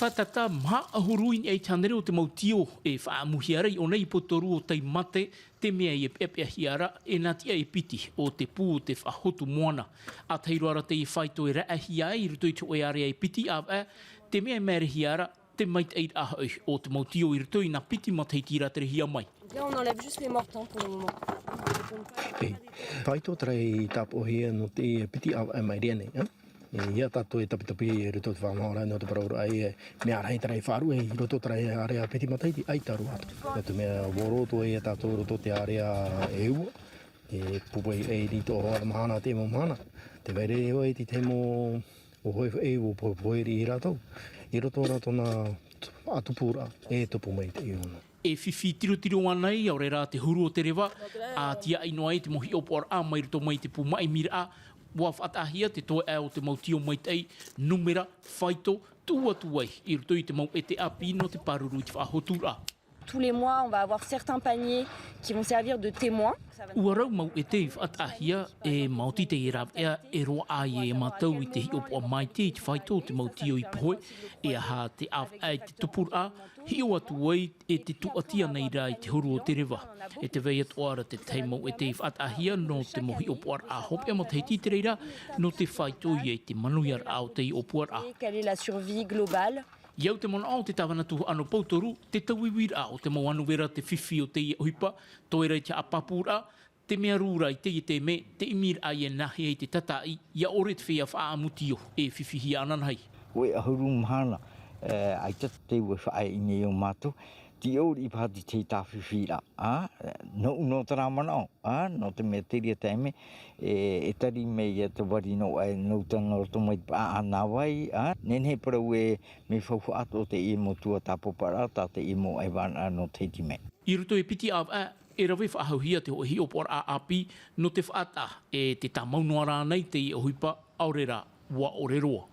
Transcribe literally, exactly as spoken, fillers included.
Fātata maha ʻahuru i niʻa i te hānere o te mau tio e faʻaʻamuhia ra i ʻō nei i Poutoru o Taimate, te mea e peʻapeʻahia ra e nā tiʻa e piti o te pū o te faʻahotu moana. ʻA tahi roa ra teie faito e raʻehia ai i roto i te hōʻē area e piti ʻāvaʻe, te mea e maerehia ra te maitaʻiraʻa hoʻi o te mau tio i roto i nā piti matahiti i rāterehia mai. Là, on enlève juste les morts, hein, pour le moment. Ei, faito terā i tāpoʻohia nō te piti ʻāvaʻe mai reira nei, ā? E, ia tātou e tapitapi i roto i te faʻanahoraʻa nō te parauraʻa e, mea rahi terā i faʻaruʻe i roto terā i area piti matahiti, ʻaita roa atu. Nō te mea, ʻua roto ia tātou i roto te area e ua, e pūpū ai i te ʻohipa mahana, te mau mahana. Tē vai ra hoʻi te tahi mau ʻō hoʻi e ʻua pohepohe i rātou. I roto rā tōna faʻatupuraʻa e tupu mai te iʻoa. E fifi tirotiro ānei, ʻaore rā te huru o te reva, ʻa tiaʻi noa ai te mau hiʻopoʻaraʻa mai roto mai i te pū maʻimiraʻa, ʻua faʻataʻahia te toeʻa o te mau tio maitaʻi, numera, faito, tuʻu atu ai i roto i te mau ʻete ʻāpī nō te pāruru i te faʻahoturaʻa. Tous les mois, on va avoir certains paniers qui vont servir de témoins. ʻUa rau mau ʻete i faʻataʻahia, e maoti teie rāveʻa e roaʻa ai e mātou i te hiʻopoʻa maitaʻi i te faito o te mau tio i pohe, e aha te ʻāvaʻe i te tupuraʻa, hiʻo atu ai e te tūʻati ānei rā i te huru o te reva. E tē vai atoʻa ra te tahi mau ʻete i faʻataʻahia nō te mau hiʻopoʻaraʻa hopeʻa matahiti i te reira, nō te faito ia i te manuiaraʻa o te hiʻopoʻaraʻa. Quelle est la survie globale? I au te manaʻo o te tāvana tuhaʻa nō Poutoru, te tauiuiraʻa o te mau anuvera te fifi o teie ʻohipa, toe ra i te haʻapāpūraʻa, te mea rū ra i teie taime, te ʻimiraʻa ia nāhea ai te tātaʻi, ʻia ʻore te feiā faʻaʻamu tio e fifihia ananahi. Hōʻē ʻahuru mahana, e, ʻaita te ua faʻaʻite nei o mātou, te ʻori i pāti te tāfifiraʻa, ā, nō, nō terā manaʻo, ā, nō te mea terā taime, e, e tari mai ia te vari noaʻa nō tana roto mai te paʻaʻa nā vai, ā, nehenehe parau e mea faufaʻa atoʻa teie mau tuatāpaparaʻa, tā teie mau ʻaivānaʻa nō Tahiti mai. I roto e piti ʻāvaʻe, e rave faʻahouhia te hōʻē hiʻopoʻaraʻa ʻāpī, nō te faʻataʻa, e te tāmau noa rānei teie ʻohipa, ʻaore rā, ʻua ʻore roa.